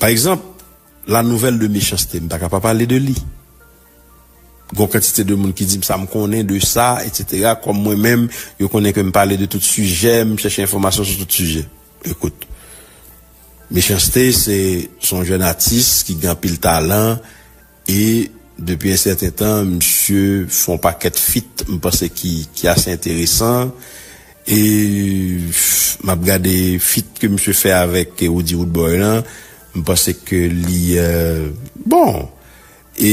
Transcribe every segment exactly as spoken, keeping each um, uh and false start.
Pa egzanp, la nouvelle de Mechanste, m pa ka pa pale de li. Gon kantite de moun ki di m sa m konnen de sa, etsetera. Kòm mwen menm, yo konnen ke m pale de tout sijè, m chèche enfòmasyon sou tout sijè. Ekout, Mechanste se, se yon jèn atis ki gen anpil talan e depi yon sèten tan, misye fè yon pakèt feat, m panse ki, ki ase enteresan. E m ap gade feat ke misye fè avèk Roody Roodboy lan, m panse ke li, euh, bon, e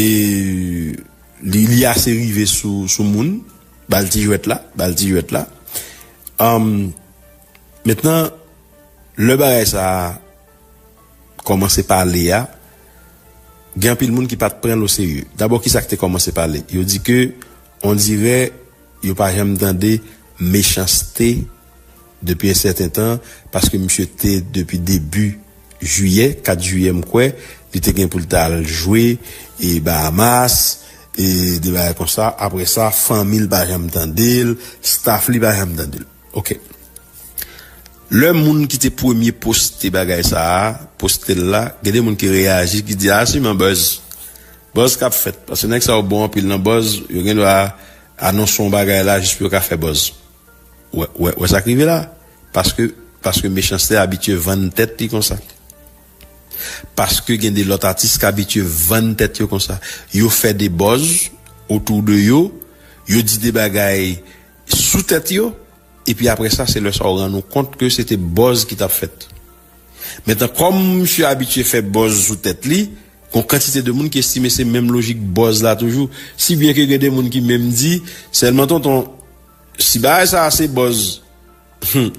li, li ase rive sou, sou moun, ba l ti jwèt la, ba l ti jwèt la. Um, mentnan, lè bagay sa a kòmanse pale a, gen anpil moun ki pa t pran l oserye. Dabò, kisa k te kòmanse pale? Yo di ke, on dirè, yo pa janm tande Mechanste depi yon sèten tan, paske misye te, depi debi jiyè, kat jiyè, m kwè, li te gen pou l t al jwe, e Bahamas, e de bagay konsa. Apre sa, fanmi l pa janm tande l, staff li pa janm tande l. Oke. Lè moun ki te premye poste bagay sa a, poste l la, gen de moun ki reyaji, ki di, "A, siman buzz. Buzz k ap fèt." Paske nèg sa yo bon anpil nan buzz, yo gen dwa anonse yon bagay la jis pou yo ka fè buzz. Wè, wè, wè sa k rive la. Paske, paske Mechanste abitye vann tèt li konsa. Paske gen de lòt atis k abitye vann tèt yo konsa. Yo fè de buzz otou de yo, yo di de bagay sou tèt yo, epi apre sa, se lè sa w rann ou kont ke se te buzz ki t ap fèt. Mentnan, kòm misye abitye fè buzz sou tèt li, gon kantite de moun ki estime se menm lojik buzz la toujou. Si byen ke gen de moun ki menm di, "Sèlman tonton, si bagay sa a se buzz, hmm,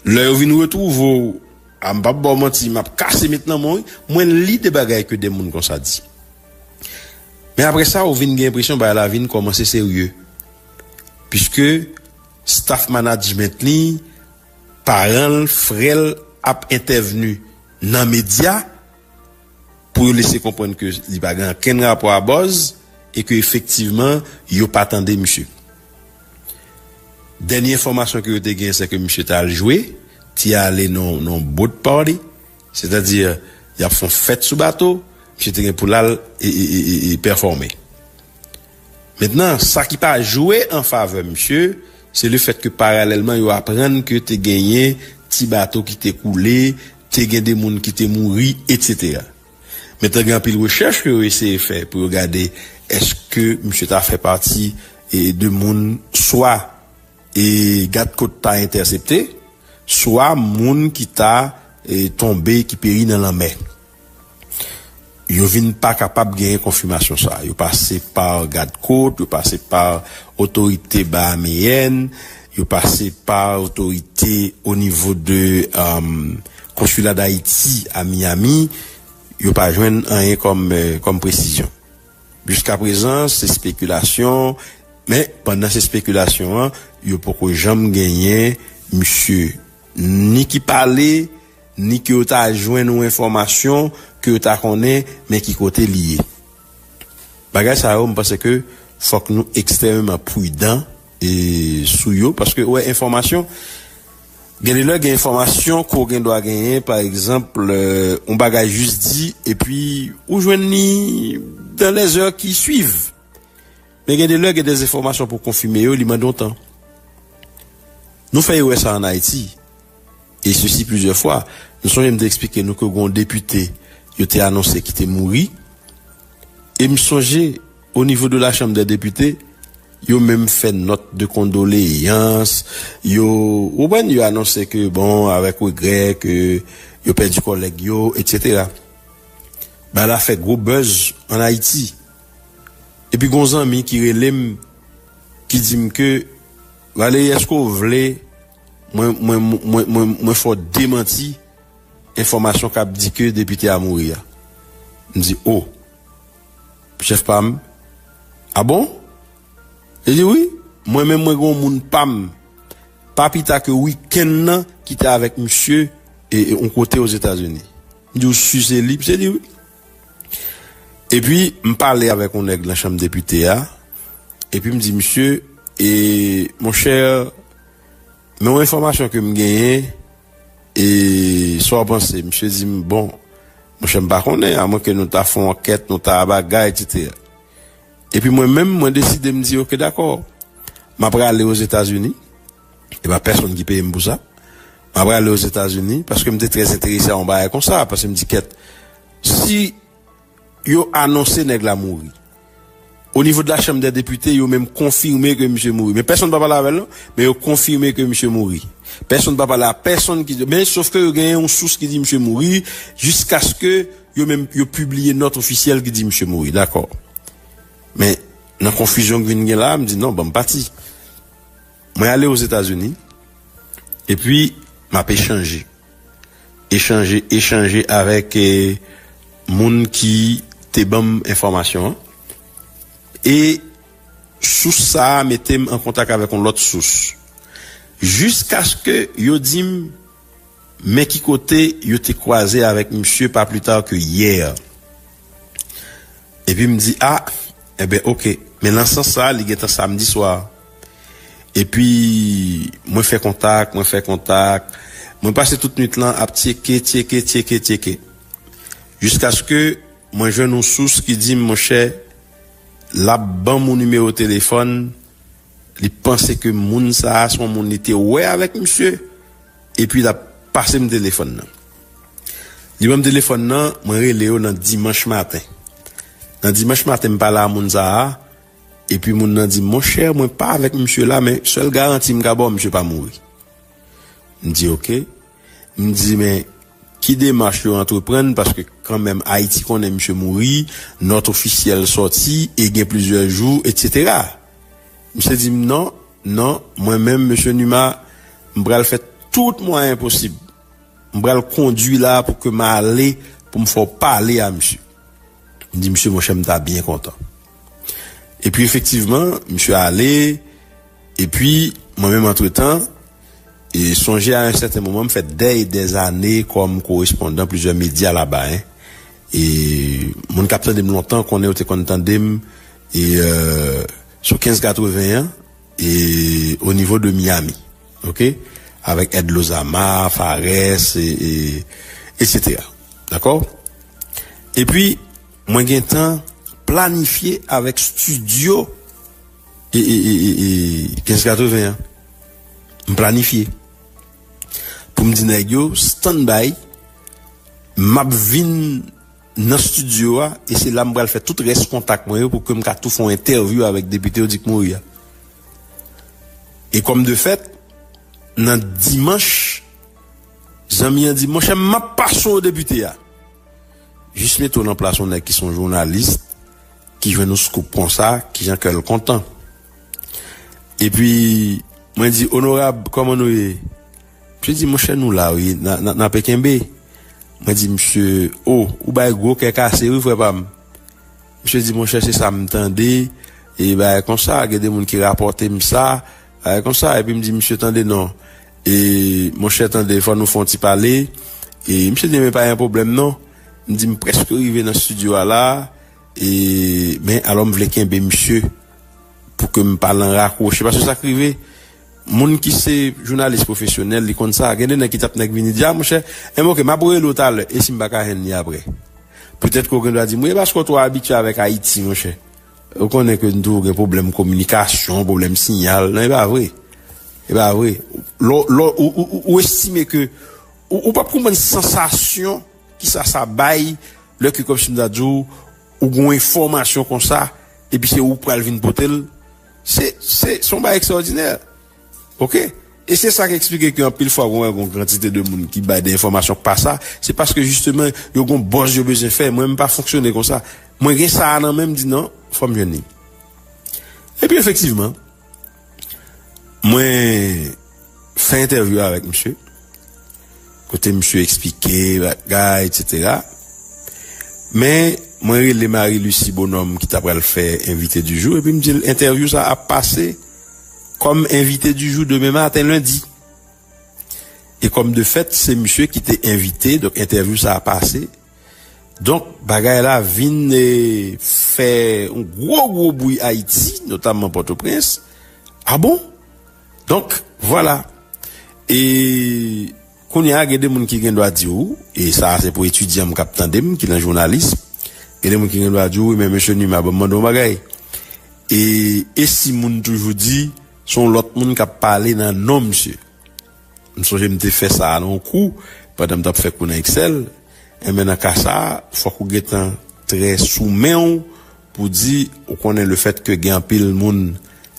lè yo vin retwouve w, a, m p ap ba w manti, m ap kase met nan men w, wi." Mwen li de bagay ke de moun konsa di. Men apre sa, ou vin gen enpresyon bagay la vin kòmanse serye. Piske staff management li, paran l, frè l ap entèvni nan medya pou yo lese konprann ke li pa gen okenn rapò a buzz e ke efektivman yo pa tande misye. Dènye enfòmasyon ke yo te gen, se ke misye t al jwe, ti ale nan, nan boat party, sètadi y ap fè yon fèt sou bato, misye te gen pou l al e, e, e, e, e pèfòme. Mentnan, sa ki pa jwe an favè misye, se lefèt ke paralèlman yo aprann ke te genyen ti bato ki te koule, te gen de moun ki te mouri, etsetera. Mentnan, gen anpil rechèch ke yo eseye fè pou yo gade èske misye ta fè pati, e, de moun swa, e, gadkòt ta entèsepte, swa moun ki ta, e, tonbe, ki peri nan lanmè. Yo vin pa kapab genyen konfimasyon sa. Yo pase pa gadkòt, yo pase pa otorite bahameyèn, yo pase pa otorite o nivo de, um, konsila Dayiti a Miami, yo pa jwenn anyen kòm, eh, kòm presizyon. Jiskaprezan, se spekilasyon, men pandan se spekilasyon an, yo poko janm genyen misye ni ki pale, ni ke yo ta jwenn yon enfòmasyon ke yo ta konnen, men ki kote li ye. Bagay sa yo, m panse ke fòk nou ekstrèmeman pridan e sou yo, paske, wè, enfòmasyon, gen de lè gen enfòmasyon ke w gen dwa genyen, pa egzanp, euh, yon bagay jis di, epi ou jwenn li dans les heures qui suivent. Men gen de lè, gen de enfòmasyon pou konfime yo, li mande yon tan. Nou fè erè sa an Ayiti, e sesi plizyè fwa. Nou sonje m te eksplike nou ke gen yon depite, yo te anonse ki te mouri. E m sonje, o nivo de la Chambre des Députés, yo menm fè nòt de kondoleyans, yo, ou konprann, yo anonse ke, bon, avèk regrè, ke yo pèdi kòlèg yo, etsetera. Bagay la fè gwo buzz an Ayiti. Epi gon zanmi ki rele m, ki di m ke, "Valery, èske w vle mwen, mwen, mwen, mwen, mwen fè w demanti enfòmasyon k ap di ke depite a mouri a?" M di, "O, chèf pa m, a bon?" Li di, "Wi, mwen menm mwen gen yon moun pa m, pa pita ke wikenn nan, ki te avèk misye e, e yon kote Ozetazini." M di, "Ou si se li?" Misye di, "Wi." Epi, m pale avèk yon nèg nan chanm depite a, epi m di, "Misye, e, monchè, men yon enfòmasyon ke m genyen, e sa w panse?" Misye di m, "Bon, Monchè, m pa konnen, amwenke nou ta fè yon ankèt, nou ta bagay, etsetera. Epi mwen menm, mwen deside, m di, oke, dakò, m ap rale Ozetazini. E pa pèsonn ki peye m pou sa. M ap rale Ozetazini, paske m te trè enterese a yon bagay konsa, paske m di, kèt, si yo anonse nèg la mouri, o nivo de la Chanm dè Depite, yo menm konfime ke misye mouri. Men pèsonn pa pale avè l, non, men yo konfime ke misye mouri. Pèsonn pa pale a pèsonn ki, men sof ke yo genyen yon sous ki di misye mouri, jiskaske yo menm, yo pibliye nòt ofisyèl ki di misye mouri, dakò. Men, nan konfizyon k vin gen la, m di, non, ban m pati. Mwen ale Ozetazini, epi m ap echanje. Echanje, echanje avèk, eh, moun ki te ban m enfòmasyon an. E sous sa a mete m an kontak avèk yon lòt sous. Jiskaske yo di m, men ki kote yo te kwaze avèk misye pa pli ta ke yè. Epi m di, a, enben, oke. Men nan sans sa, li gentan samdi swa. Epi, mwen fè kontak, mwen fè kontak. Mwen pase tout nwit lan ap tcheke, tcheke, tcheke, tcheke. Jiskaske mwen jwenn yon sous ki di m, monchè, l ap ban m yon nimewo telefòn, li panse ke moun sa a se yon moun li te wè avèk misye, epi l ap pase m telefòn nan. Li ban m telefòn nan, mwen rele yo nan dimanch maten. Nan dimanch maten, m pale a moun sa a, epi moun nan di, monchè, mwen pa avèk misye la, men sèl garanti m ka ba w, misye pa mouri. M di, oke. M di, men, ki demach yo antreprann, paske kanmenm Ayiti konnen misye mouri, nòt ofisyèl sòti, e gen plizyè jou, etsetera. Misye di m, non, non, mwen menm, mesye Numa, m pral fè tout mwayen posib. M pral kondui la pou ke m ale, pou m fè w pale a misye. M di, misye, monchè, m ta byen kontan. Epi, efektivman, misye ale, epi, mwen menm, antretan, e sonje a yon sèten moman, m fè dèy dèzane kòm korespondan plizyè medya laba, en. E moun k ap tande m lontan konnen yo te konn tande m, e, euh, sou kenz katreven an, e o nivo de Miami, oke? Avèk Ed Lozama, Fares, e, e, etsetera. Dakò? Epi, mwen gentan planifye avèk estidyo e, e, e, e, e, kenz katreven an. M planifye. Pou m di nèg yo, stand by, m ap vin nan estidyo a, e se la m pral fè tout rès kontak mwen yo pou ke m ka tou fè yon entèvyou avèk depite yo di k mouri a. E kòm de fèt, nan dimanch, zanmi an di, monchè, m ap pase w depite a. Jis mete w nan plas yon nèg ki se yon jounalis, ki jwenn yon scoop konsa, kijan kè l kontan. Epi, mwen di, onorab, kòman nou ye? Misye di, monchè, nou la, wi, n a, n a, n ape kenbe. Mwen di, misye, o, ou bay gwo kè kase, wi, frè pa m. Misye di, monchè, se sa m tande, e bagay konsa, gen de moun ki rapòte m sa, bagay konsa, epi m di, misye, tande non, e, monchè, tande, fò nou fè yon ti pale, e, misye di, men pa gen pwoblèm non, m di, m prèske rive nan estidyo a la, e, men alò m vle kenbe misye, pou ke m pa lan rakwoche, paske sa k rive, moun ki se jounalis pwofesyonèl, li konn sa. Gen de nèg ki t ap nèk vini di, a, monchè, enben, oke, m ap rele w talè, e si m pa ka jwenn li apre? Petèt ke w gen dwa di m, wi, e paske w twò abitye avèk Ayiti, monchè. Ou konnen ke n toujou gen pwoblèm kominikasyon, pwoblèm siyal. Non, e pa vre. E pa vre. Lò, lò, ou, ou, ou, ou estime ke, ou, ou p ap konprann sansasyon kisa sa bay, lè ke kòmsi m ta di w, ou gen yon enfòmasyon konsa, epi se ou k pral vin pote l. Se, se, se yon bagay ekstraòdinè. Oke? E se sa k eksplike ke anpil fwa, ou wè, gen yon kantite de moun ki bay de enfòmasyon k pa sa, se paske jisteman, yo gen yon buzz yo bezwen fè. Mwen, m pa fonksyone konsa. Mwen gen sa a nan men m, di non, fò m jwenn li. Epi efektivman, mwen fè entèvyou avèk misye, kote misye eksplike bagay, etsetera. Men, mwen rele Marie Lucie Bonhomme ki ta pral fè envite di jou, epi m di l, entèvyou sa ap pase kòm envite di jou demen maten, lendi. E kòm de fèt, se misye ki te envite, donk entèvyou sa a pase. Donk, bagay la vin, eh, fè yon gwo, gwo bri Ayiti, notamman Pòtoprens. A bon? Donk, vwala. E Kounye a, gen de moun ki gen dwa di w, e sa a se pou etidyan m k ap tande m, ki nan jounalis, gen de moun ki gen dwa di w, "Wi, men mesye Numa, ban m mande yon bagay. E, e si moun toujou di, se yon lòt moun k ap pale nan non misye?" M sonje m te fè sa a nan yon kou, pandan m t ap fè kou nan Excel. Enben, nan ka sa a, fòk ou gentan trè sou men w pou di, ou konnen lefètke gen anpil moun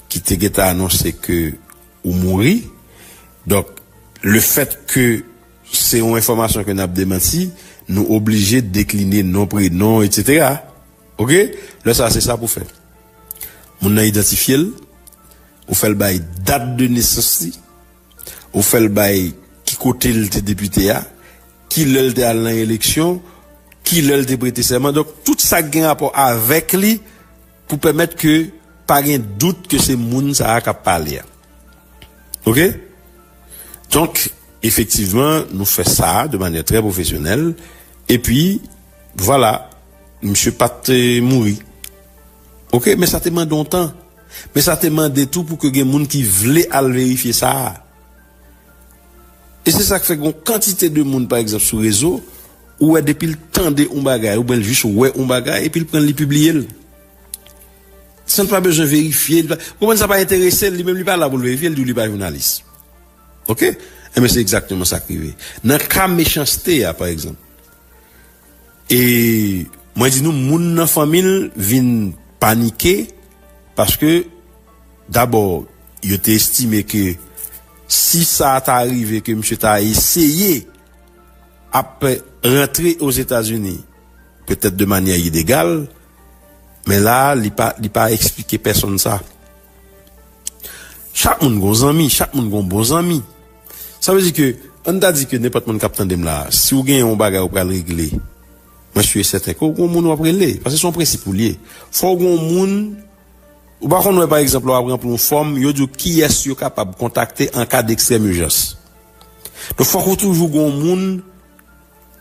ki te gentan anonse ke ou mouri. Donk, lefètke se yon enfòmasyon ke n ap demanti, nou oblije dekline non, prenon, etsetera. Oke? Lè sa a, se sa pou fè. Moun nan idantifye l, ou fè l bay dat de nesans li, ou fè l bay ki kote l te depite a, ki lè l te al nan eleksyon, ki lè l te prete sèman. Donk, tout sa k gen rapò avèk li pou pèmèt ke pa gen dout ke se moun sa a k ap pale a. Oke? Donk, efektivman, nou fè sa de manyè trè pwofesyonèl. Epi, vwala, misye pa t, eh, mouri. Oke? Men sa te mande yon tan. Men sa te mande tou pou ke gen moun ki vle al verifye sa a. E se sa k fè gen yon kantite de moun, pa egzanp, sou rezo, ou wè depi l tande yon bagay, oubyen l jis wè yon bagay, epi l pran l, li pibliye l. San l pa bezwen verifye, li pa, ou konprann, sa pa enterese l, li menm li pa la pou l verifye, l di w li pa jounalis. Oke? Enben, se egzakteman sa k rive. Nan ka mechanste a, pa egzanp, e mwen di nou, moun nan fanmi l vin panike, paske, dabò, yo te estime ke si sa ta rive, ke misye ta eseye ap rantre Ozetazini, petèt de manyè ilegal, men la, li pa, li pa eksplike pèsonn sa. Chak moun gon zanmi, chak moun gon bon zanmi. Sa vle di ke, ann ta di ke nenpòt moun k ap tande m la, si w gen yon bagay ou pral regle, mwen si e sèten ke w gon moun w ap rele, paske se yon prensip ou l ye. Fò w gon moun, ou pa konn wè, pa egzanp, lè w ap ranpli yon fòm, yo di w kiyès yo kapab kontakte an ka dekstrèm ijans. Donk, fòk ou toujou gon moun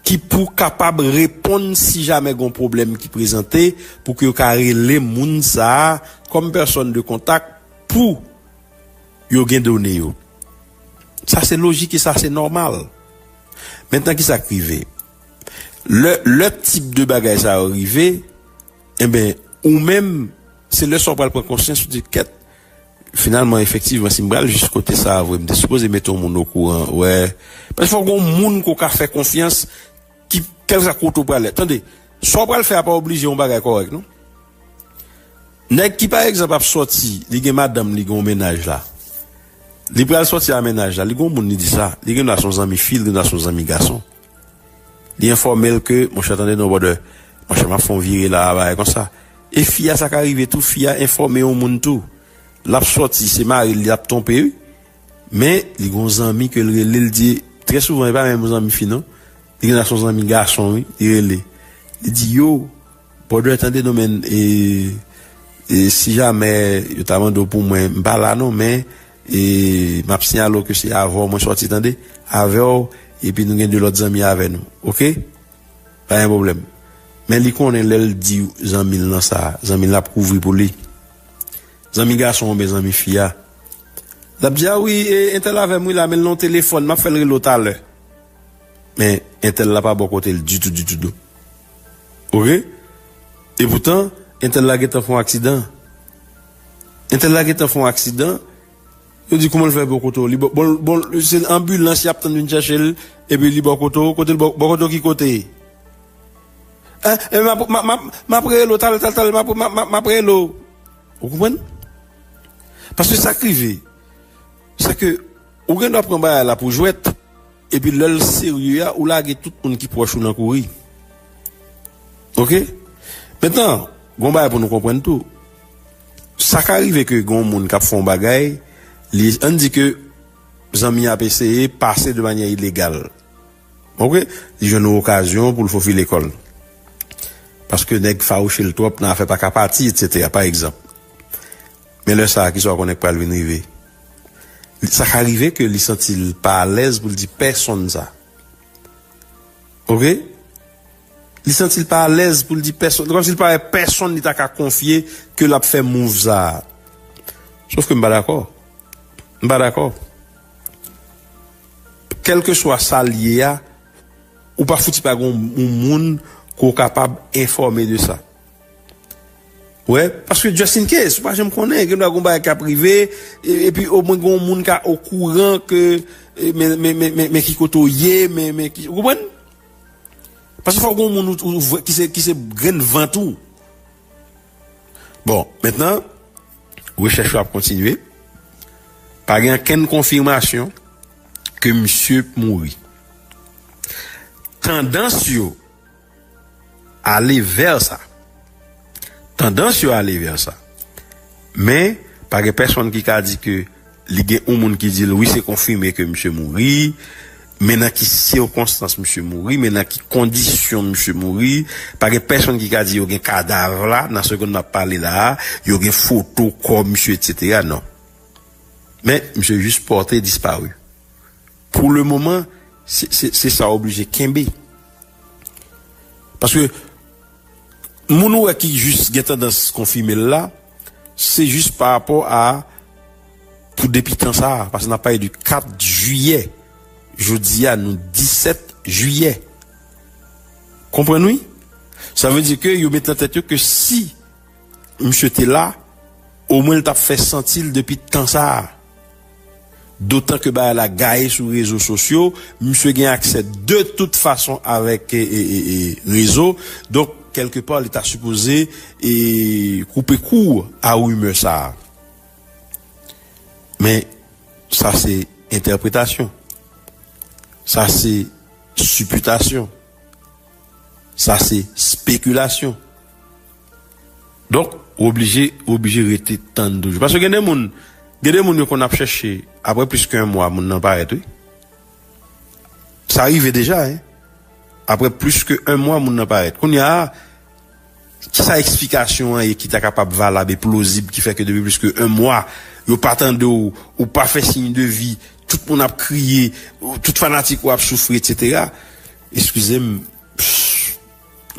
ki pou kapab reponn si jamè gon pwoblèm ki prezante, pou ke yo ka rele moun sa a kòm pèsòn de kontak pou yo gen done yo. Sa se lojik e sa se nòmal. Mentnan, ki sa k rive? Lè, lè tip de bagay sa yo rive, enben, ou menm, se lè sa w pral pran konsyans, ou di, "Kèt, finalman, efektivman, si m pral jis kote sa a vre, m te sipoze mete yon moun okouran, wè." Paske fòk gon moun ke w ka fè konfyans, ki, kèlkeswa kote w prale. Tande, sa w pral fè a pa oblije yon bagay kòrèk, non. Nèg ki, pa egzanp, ap sòti, li gen madanm, li gen yon mennaj la. Li pral sòti a mennaj la, li gen yon moun li di sa, li gen dwa se yon zanmi fi, li gen dwa se yon zanmi gason. Li enfòme l ke, "Monchè, tande non, brother, monchè, m ap fè yon vire la, bagay konsa." E fi a, sa ka rive tou, fi a enfòme yon moun tou. L ap sòti, se mari l, li ap twonpe, wi. Men, li gen yon zanmi ke l rele, l di, trè souvan, e pa menm yon zanmi fi, non. Li gen dwa se yon zanmi gason, wi, li rele. Li di, "Yo, brother, tande non, men, e, e, si jamè yo ta mande w pou mwen, m pa la non, men, e, m ap siyale w ke se avè w mwen sòti, tande, avè w, epi nou gen de lòt zanmi avè nou, oke? Pa gen pwoblèm." Men li konnen lè l di zanmi l nan sa, zanmi l ap kouvri pou li. Zanmi gason oubyen zanmi fi a. L ap di, "A wi, e, entèl avè m wi la, men l nan yon telefòn, m ap fè l rele w talè." Men entèl la pa bò kote l ditou, ditou, ditou. Oke? Epoutan, entèl la gentan fè yon aksidan. Entèl la gentan fè yon aksidan. Yo di, "Kòman l fè bò kote w?" Li bò, bon, bon, se anbilans y ap tann vin chèche l, epi li bò kote w, kote l bò, bò kote w ki kote? Hein? E m ap, m ap, m ap, m ap rele w talè, talè, talè, m ap, m ap, m ap, m ap rele w. Ou konprann? Paske sa k rive, se ke ou gen dwa pran bagay la pou jwèt, epi lè l serye a, ou lage tout moun ki pwòch ou nan kouri. Oke? Mentnan, gon bagay pou nou konprann tou. Sa ka rive ke gon moun k ap fè yon bagay, li, ann di ke zanmi an ap eseye pase de manyè ilegal. Oke? Li jwenn yon okazyon pou l fofile kò l. Paske nèg fawouche l twòp nan afè pa ka pati, etsetera, pa egzanp. Men lè sa a, ki sa w konnen k pral vin rive? Sa ka rive ke li santi l pa alèz pou l di pèsonn sa. Oke? Li santi l pa alèz pou l di pèsonn, kòmsi l pa wè pèsonn li ta ka konfye ke l ap fè mouv sa a. Sòf ke m pa dakò. M pa dakò. kèlkeswa sa l ye a, ou pa fouti pa gen yon moun ke w kapab enfòme de sa. Wè, paske just in case, ou pa janm konnen, gen dwa gen yon bagay k ap rive, e- epi omwen gen yon moun ka okouran ke, e, men, men, men, men, men ki kote w ye, men, men ki, ou konprann? Paske fòk gen yon moun ou, ou, ou, ki se, ki se grenn vant ou. Bon, mentnan, rechèch yo ap kontinye. Pa gen okenn konfimasyon ke misye mouri. Tandans yo ale vè sa. Tandans yo ale vè sa. Men, pa gen pèsonn ki ka di ke li gen yon moun ki di l, wi, se konfime ke misye mouri, men nan ki sikonstans misye mouri, men nan ki kondisyon misye mouri. Pa gen pèsonn ki ka di yo gen kadav la, nan segonn m ap pale la a, yo gen foto kò misye, etsetera. Non. Men, misye jis pòte dispari. Pou le moman, se, se, se sa w oblije kenbe. Paske moun ou wè ki jis gen tandans konfime l la, se jis pa rapò a, pou depi tan sa a, paske n ap pale de kat jiyè. Jodi a, nou disèt jiyè. Konprann wi? Sa vle di ke yo met nan tèt yo ke si misye te la, omwen l t ap fè santi l depi tan sa a. Dotan ke bagay la gaye sou rezo sosyo, misye gen aksè de tout fason avèk e, e, e, e, rezo. Donk, kèlkepa, li ta sipoze e, koupe kou a rimè sa a. Men, sa se entèpretasyon. Sa se sipitasyon. Sa se spekilasyon. Donk, ou oblije, ou oblije rete tann toujou. Paske gen de moun, gen de moun yo konn ap chèche, apre plis ke yon mwa, moun nan parèt, wi. Sa rive deja, en. Apre plis ke yon mwa, moun nan parèt. Kounye a, kisa eksplikasyon an ye ki ta kapab valab e plozib ki fè ke depi plis ke yon mwa, yo pa tande w, ou pa fè siy de vi, tout moun ap kriye, tout fanatik ou ap soufri, etsetera. Eskize m,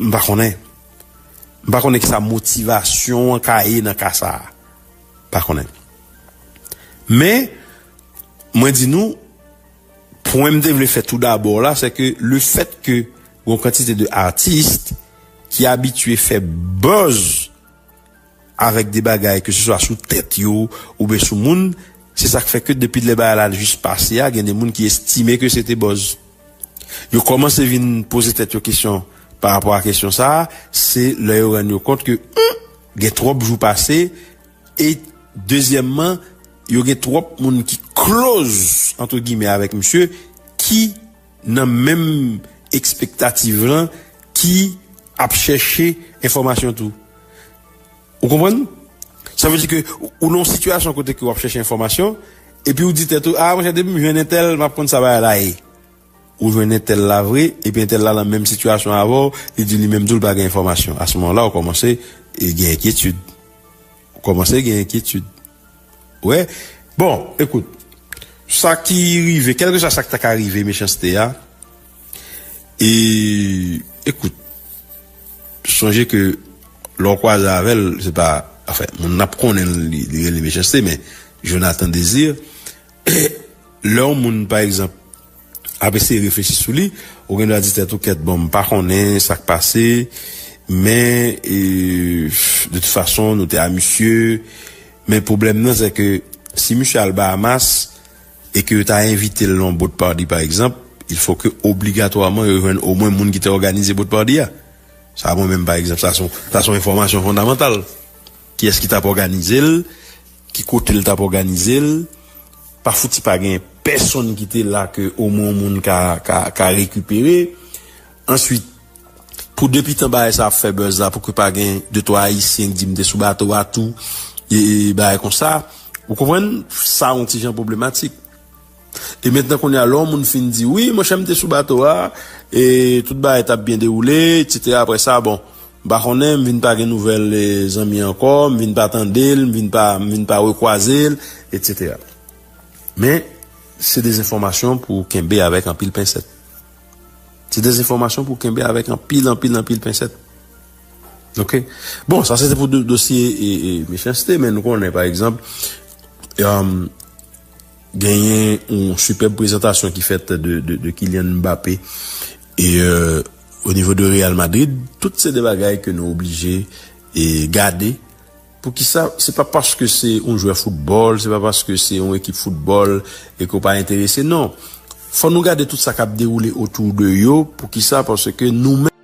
m pa konnen. M pa konnen kisa motivasyon an ka ye nan ka sa a. Pa konnen. Men, mwen di nou, pwen m te vle fè tou dabò la, se ke le fèt ke gon kantite de atis ki abitye fè buzz avèk de bagay, ke se swa sou tèt yo oubyen sou moun, se sa k fè ke depi lè bagay la jis pase a, gen de moun ki estime ke se te buzz. Yo kòmanse vin poze tèt yo kesyon pa rapò a kesyon sa a, se lè yo rann yo kont ke, hmm, gen twòp jou pase, e dezyèmman, yo gen twòp moun ki close, entre guillemets, avèk misye, ki nan menm ekspektativ lan, ki ap chèche enfòmasyon tou. Ou konprann? Sa vle di ke ou, ou nan yon sitiyasyon kote ke w ap chèche enfòmasyon, epi ou di tèt ou, a, monchè, depi m jwenn entèl, m ap konn sa bagay la ye. Ou jwenn entèl la vre, epi entèl la nan menm sitiyasyon avè w, li di li menm tou l pa gen enfòmasyon. A se moman la, ou kòmanse e, gen enkyetid. Ou kòmanse gen enkyetid. Wè. Bon, ekout. Sa ki rive, kèlkeswa sa k ta ka rive, mechanste a, e, ekout, sonje ke lè w kwaze avè l, se pa, anfen, moun nan ap konnen l, li, li rele mechanste, men Jonathan Désir, lè yon moun, pa egzanp, ap eseye reflechi sou li, ou gen dwa di tèt ou, kèt, bon, m pa konnen sa k pase, men, e, de tout fason, nou te a misye, men pwoblèm nan, se ke si misye al Bahamas, e ke yo ta envite l nan yon boat party, pa egzanp, il faut que obligatwaman yo jwenn omwen moun ki te òganize boat party a. Sa, mwen menm, pa egzanp, sa se yon, sa se yon enfòmasyon fondamantal. Kiyès ki t ap òganize l, ki kote l t ap òganize l, pa fouti pa gen pèsonn ki te la ke omwen yon moun ka, ka, ka rekipere. Answit, pou depi tan bagay sa ap fè buzz la, pou ke pa gen de twa Ayisyen ki di m te sou bato a tou, e, e bagay konsa. Ou konprann? Sa yon ti jan pwoblematik. E mentnan kounye a, lè yon moun fin di, wi, monchè, m te sou bato a, e tout bagay t ap byen dewoule, etsetera. Apre sa, bon, m pa konnen, m vin pa gen nouvèl, e, zanmi ankò, m vin pa tande l, m vin pa, m vin pa rekwaze l, etsetera. Men, se de enfòmasyon pou kenbe avèk anpil pensèt. Se de enfòmasyon pou kenbe avèk anpil, anpil, anpil pensèt. Oke? Bon, sa se te pou do-, dosye e, e, mechanste, men nou konnen, pa egzanp, um, genyen yon sipèb prezantasyon ki fèt de, de, de Kylian Mbappé e euh, o nivo de Real Madrid, tout se de bagay ke nou oblije e gade. Poukisa? Se pa paske se yon jwè foutbòl, se pa paske se yon ekip foutbòl e ke w pa enterese, non. Fò nou gade tout sa k ap dewoule otou de yo. Poukisa? Paske nou menm